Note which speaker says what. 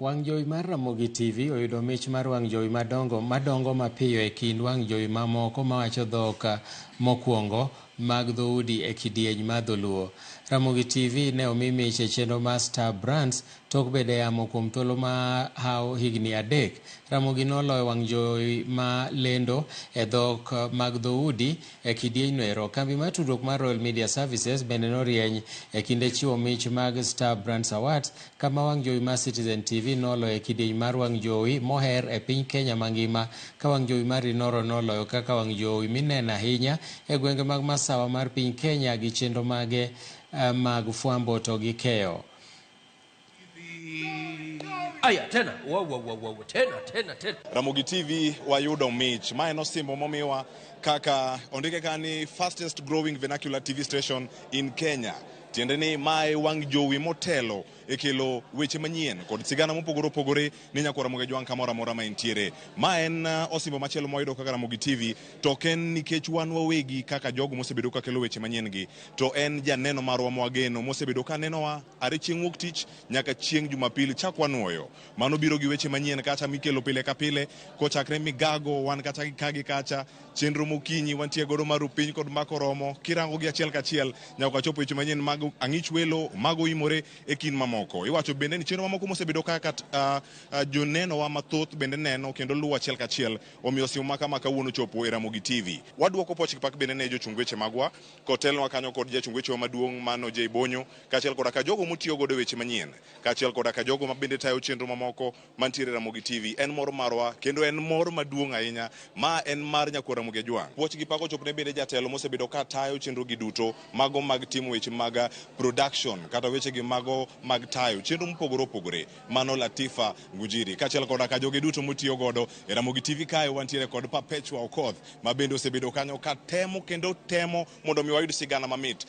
Speaker 1: Wang' jowi mar Ramogi TV oyudo mich mar wang' jowi madongo madongo mapiyo e kind wang' jowi mamoko mawacho dhok mokwongo mag dhoudi e kidieny mar dholuo. Ramogi TV ne omi mich e chenro mar Star Brands tok bedo e yamo kuom thuolo mahawo higni 3. Ramogi noloyo wang' jowi ma lendo e dhok mag dhoudi e kidienyno ero. Kambi mar tudruok mar Royal Media Services bende norieny e kinde chiwo mich mag Star Brands Awards kama wang' jowi mar Citizen TV noloyo e kidieny mar wang' jowi moher e piny Kenya mangima ka wang' jowi mar Inooro noloyo kaka wang' jowi mineno ahinya e gwenge mag masawa mar piny Kenya gi chenro mage mag fwambo to gi keyo.
Speaker 2: Aya tena wa wa wa wa tena tena tena.
Speaker 3: Ramogi TV wayudo mich. Ma en osimbo momiwa kaka ondike ka ni fastest growing vernacular TV station in Kenya. Tiende ni mae wang' jowi motelo e kelo weche manyien kod sigana mopogore opogore ne nyakwar Ramogi Ajwang' kamoro amora ma entiere. Ma en osimbo machielo mwayudo kaka Ramogi TV to ok en nikech wan wawegi kaka jogo mosebedo ka kelo weche manyien gi, to en janeno marwa mwageno mosebedo ka nenowa are chieng' wuok tich nyaka chieng' Jumapil chak wanuoyo. Mano biro gi weche manyien kacha mikelo pile ka pile kochakre migago wan kacha gi ka gi kacha chenro mokinyi wantie godo mar piny kod mako romo kirango gi achiel kachiel nyaka wachopo weche manyien mag ang'ich welo mago imore e kind mamoko. Iwacho bende ni chenro mamoko mosebedo kaka jonenowa mathoth bende neno kendo luwo achiel kachiel omiyo simu ma kama kawuono chopo e Ramogi TV. Waduoko poch gi pak bende ne jochung weche magwa kotelnwa kanyo kod jachung wechewa maduong' mano Jay Bonyo kaachiel koda ka jogo motiyo godo e weche manyien kaachiel koda ka jogo ma bende tayo chenro mamoko mantiere Ramogi TV. En mor marwa kendo en mor maduong' ahinya ma en mar nyakwar Ramogi Ajwang'. Puoch gi pak ochopne bende jatelo mosebedo ka tayo chenro gi duto mago mag timo weche mag production kata weche gi mago mag tayo chenro mopogore opogore mano Latifa Ngujiri kaachiel koda ka joge duto motiyo godo e Ramogi TV. Kae wantiere kod Perpetua Okoth ma bende osebedo kanyo ka temo kendo temo mondo mi wayud sigana mamit.